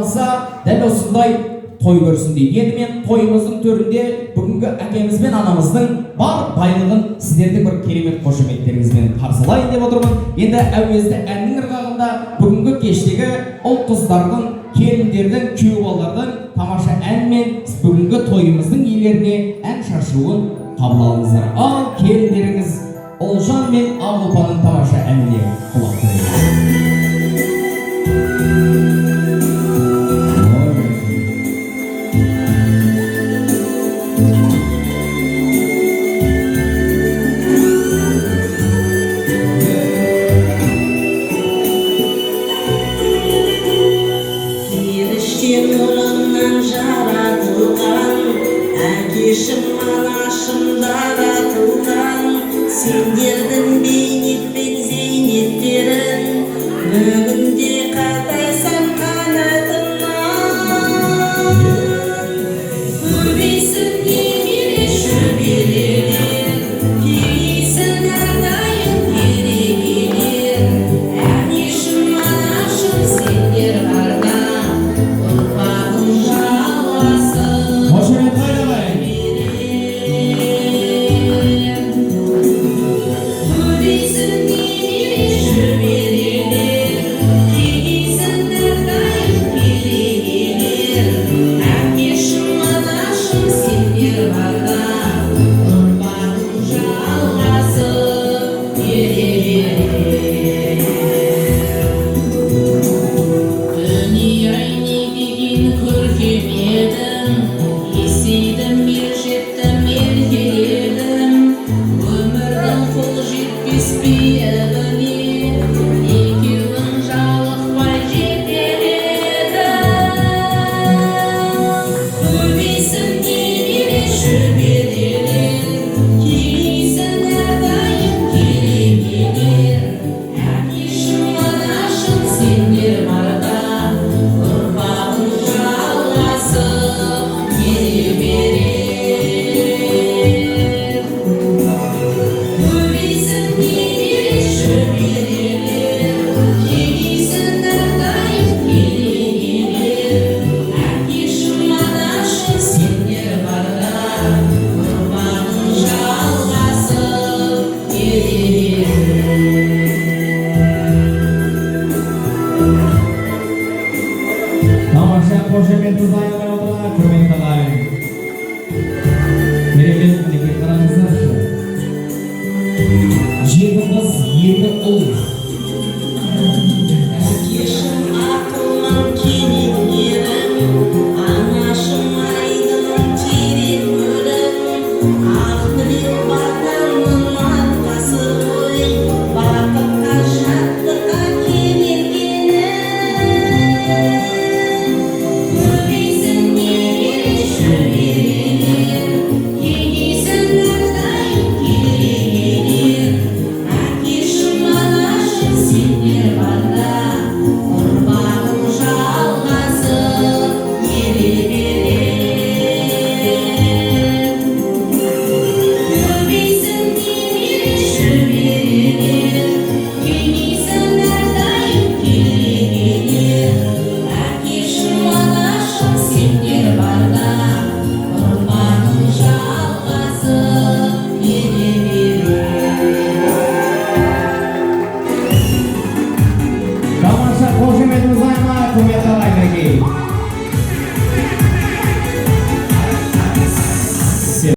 табылса, дәл осындай той көрсін дейді. Енді мен тойымыздың төрінде бүгінгі әкеміз бен анамыздың бар байлығын сіздердің бір керемет қошеметтеріңізбен қарсы алайын деп отырмын. Енді әуезді әннің ырғағында бүгінгі кештегі ұл қыздардың, келіндердің, күйеу балалардың тамаша әнмен бүгінгі тойымыздың иелеріне ән шашуын қабыл алыңыздар. Ал келіндеріңіз Ұлжан мен Ақұлпаның тамаша әніне құлақ түрейік. Періште нұрынан жаратылған, әкешім, анашым жаратылған, сендердің бейнет пен зейнеттерің бүгінде қартайсам қанатымнан. Көбейсін немере шөберелер, кеңейсін әрдайым керегелер. Әкешім, анашым, сендер барда ұрпағым жалғасын. Қошемет қайда, ағайын? Көбейсін немере шөберелер, кеңейсін әрдайым керегелер. Әкешім, анашым, сендер барда ұрпағым жалғасын ере берер. Дүние-ай, не деген көркем едің, есейдім, ержеттім, еркеледім. Өмірдің қол жетпес биігіне екеуің жалықпай жетеледің. Көбейсін немере шөберелер, кеңейсін әрдайым керегелер. Әкешім, анашым, сендер барда ұрпағым жалғасып ере берер. Көбейсін немере шөберелер, кеңейсін әрдайым керегелер. Әкешім, анашым, сендер барда ұрпағым жалғасып ере берер. Тамаша қошеметіміз аямай отырған, құрметті ағайын. Керемет, мінекей, қараңыздаршы. Жеті қыз, екі ұл. Әкешім, ақылман кемеңгерім, анашым, айдыным, терең көлім, ақ тілеу